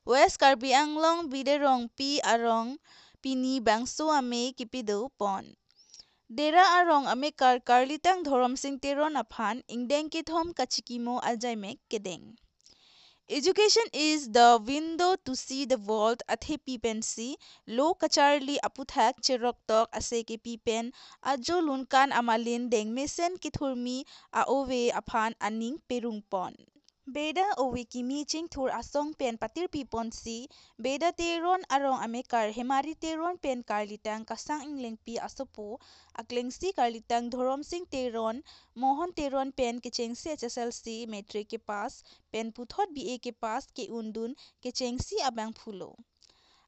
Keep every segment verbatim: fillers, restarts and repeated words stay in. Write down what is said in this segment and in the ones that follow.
West Karbi Anglong bide Rongpi arong pini bangso amei kepido pon. Dera arong amekar Karlitang Dhoromsing Teron aphan ingdeng kethom kachikimo ajaimek kedeng. Education is the window to see the world athepi pensi lo kacharli aputhak cheroktok ase kepi pen ajo lunkan amalin dengmesen kethurmi a-ove aphan aning perung pon. Beda ove kimi chingthur asong pen patirpi ponsi, Beda Teron arong amekar Hemari Teron pen Karlitang Kasang Inglengpi asopo, aklengsi Karlitang Dhoromsing Teron, Mohon Teron pen kechengsi H S L C matric kepass pen puthot B A kepass ke-undun kechengsi abangphu lo.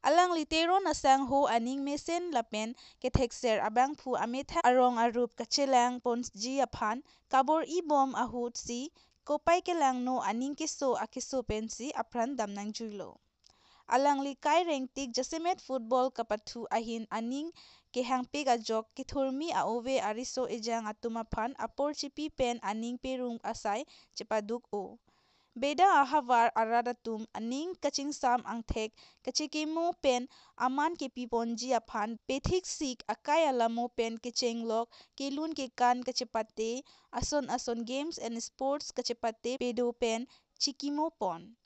Alangli Teron asangho aning mesen lapen kethekser abangphu amethang arong arup kachelang ponji aphan kabor-i bom ahutsi kopai kelangno aning keso akeso pensi apran damnangjuilo. Alangli kai rengtik jasemet football kapathu ahin aning kehangpik ajok kethurmi a-ove ariso ejang atum aphan apor chipi pen aning perung asai chepaduk-o. Beda ahavar arat atum aning kachingsam angthek kachikimo pen aman kepi ponji aphan pethik sik akai alamo pen kechenglok kelun kekan kachepate ason ason games and sports kachepate pedo pen chikimo pon.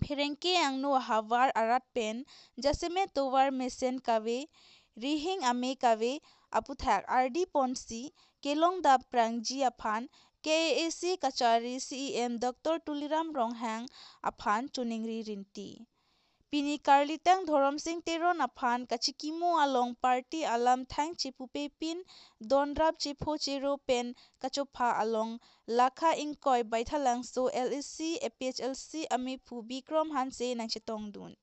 Pherangke angno ahavar arat pen jasemet tovar mesen kave, rihing amei kave aputhak ardi ponsi kelong dap prangji aphan K A A C kachari C E M Doctor Tuliram Ronghang aphan choningri rinti. Pini Karlitang Dhoromsing Teron aphan kachikimo along party alam thang chepupepin donrap chepho chero pen kachopha along Lakha ingkoi Baithalangso L A C A P H L C amephu Bikrom Hanse nangchetongdun.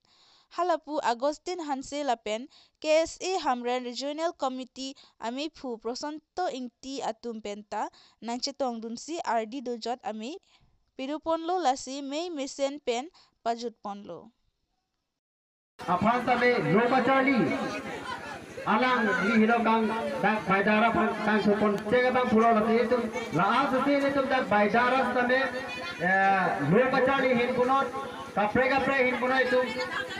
Halapu Augustine Hanse lapen K S A Hamren Regional Committee amephu Prosanto Ingti atum penta nangchetongdunsi ardi dojot amei pedoponlo lasi mei mesen pen pajutponlo. Aphan tame lo kacharli. Alangli helo kang dak Baida Hawar aphan kangthurpon chega bang pulo lasi itum la-an sesi itum dak Baida Hawar tame, eh, lo kacharli hin punot, kaprek kaprek hin punot itum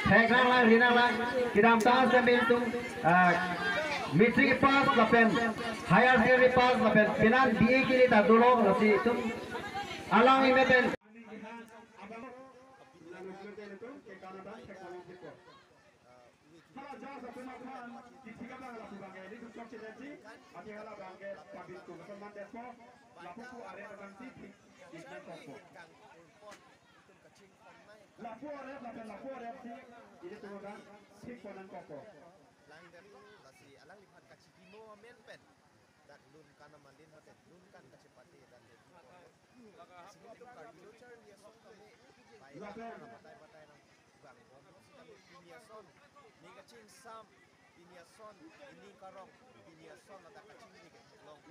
theknanglang rinanglang kedamtang tame itum, eh, matric pass lapen higher secondary pass lapen penang B A kili ta dolo lasi itum alangli meten. Hala jasa pemakan di tiga bang lapu bangke di tutup sinergi, ati hala bangke pabit ku kesan mandesko, lapu ku are bangsi di di kokpo. Lapu are lapen lapu are si ini tuh kan sik konan kokpo. Langdetlo, lasi alangliphan kachikimo amen pen. Dak lunkan amalin mate lunkan kachepate dan de. Sini tum karbi lo charli asong tame. Baik, batai batai nang bang bom sitame pini ason. Ning kachingsam pini ason, ning karong pini ason ladak kachingri kelong.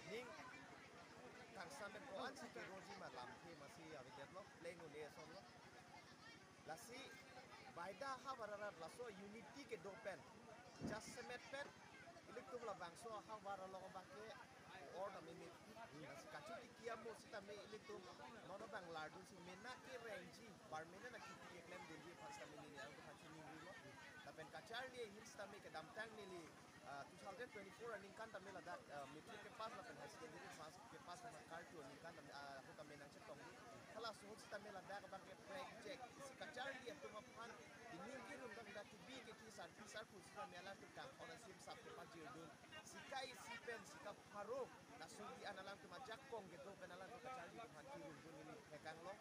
Ning kangsam pen ko-an si keroji ma lamthe masi avedetlo, pleng ule asonlo. Lasi Baida Hawar arat laso unity kedo pen, jasemet pen ilitum labangso ahavar along abangke or tame mepik. Lasi kachotiki amo sitame ilitum non abang lardunsi mena kerengji, permanent akiti keklemdunji aphan sitame neli alangtum aphan chiningrilo. Lapen kacharli ahin sitame kedamtang neli, ah, two thousand twenty-four aningkan tame ladak, ah, matric kepass lapen higher secondary pass kepass lapen kartu aningkan tame, ah, ahut tame nangchetongdun. Halaso ahut sitame ladak abangke project isi kacharli atum aphan ining kirun dam dak kebi keti sarpi sarpo sitame alangtum kang ona sim sap kepajirdun. Sika isi pen sika pharo kasungdi an alangtum ajakong kedo pen alangtum kacharli atum aphan kirundun neli thekanglo.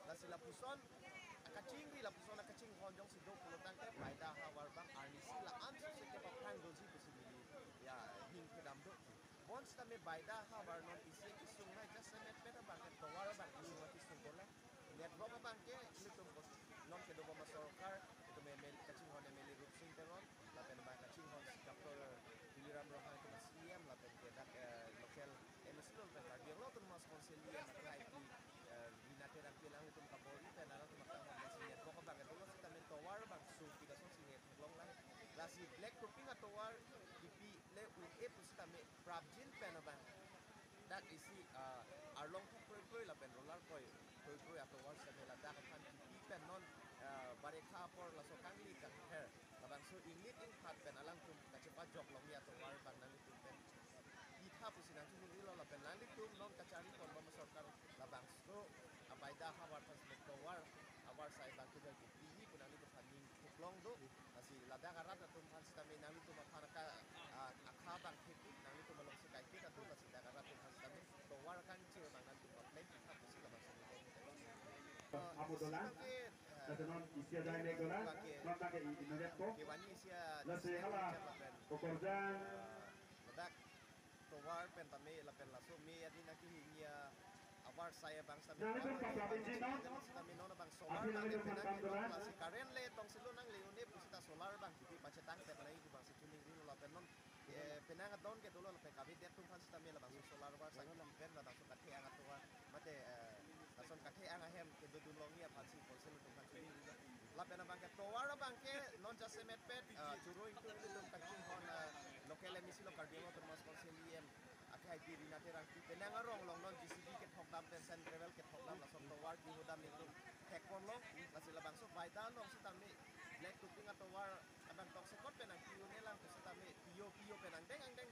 Lasi lapuson akachingri lapuson akachinghon jongsi do pulotangte Baida Hawar bang arnisi la-an suse kepaphrang doji pusi neli ya ning kedam do. Bonsitame Baida Hawar non isi kesung nai jasemet pen abangke tovar abang kesung kesung bola. Network abangke ilitum bos non kedo boma sorkar, itum M L A kachinghon M L A Rupsing Teron, lapen abang kachinghon si Doctor Tuliram Ronghang itum C E M, lapen ke dak, eh, local M A C lo, lapen Karbi Anglong Autonomous Council E M, I T, eh, Rina Terangpi alanglitum kabor-i pen alangtum akanghon si network abangke dolo sitame tovar abang sungpik asonsi network longlang. Lasi black topping atovar kipi le un-e pusitame prapjin pen abang dak isi, ah, arlong thok kroi kroi lapen roller koi kroi kroi atovar sitame ladak aphan kipi pen non Rekha apor laso kangli kangther labangso inglit ingphat pen alangtum kachepajok longji atovar abang nanglitum pen pitha pusi nangchini rilo lapen nanglitum non kachari ponbom sorkar labangso abaida havar aphan sitame tovar avarsai abang kidar kipiji pu nanglitum aphan ning thuklong do. Lasi ladak arat atum aphan sitame nanglitum aphan ka, ah, akha abang thepik nanglitum alongsi kaikit atum lasi ladak arat atum aphan sitame tovar kangchir abang nanglitum papleng pitha pusi labangso ningkan. Amo dolang, lasi ke, eh, tata non isi ajai mek dolang, abang ke, non abang ke i-, inonetpo. Kevangji isi a, lasi isi hala, ajai lapen, kokorjang, eh, ladak tovar pen tame lapen laso me adi naki hingji avarsai abang sitame. Nanglitum tovar paklap pen inji non. Sitame non abang solar abang nanglitum penang pangkam dolang. Lasi current le tongsi lo nangle un-e pusita solar abang kipi pachetang pen nangji abangsi chini rilo lapen non, eh, penang adon ke dolo lapen kavedet atum aphan sitame labangso solar avarsai pen labangso kathe-ang atovar mate, eh, lason kathe-ang ahem kedodun longji aphansi konsel atum aphan chini rilo. Lapen abang ke tovar abang ke non jasemet pet, eh, choro ingtung ilitum kachinghon, eh, local M A C lo Karbi Anglong Autonomous Council E M akhai di Rina Terangpi penang arong along non J C B kethok dam pen sand gravel kethok dam lason tovar kihu dam ilitum thek ponlo. Lasi labangso abaida along sitame black topping atovar abang toksekot pen nangpi un-e lang pusitame pio pio pen angdeng angdeng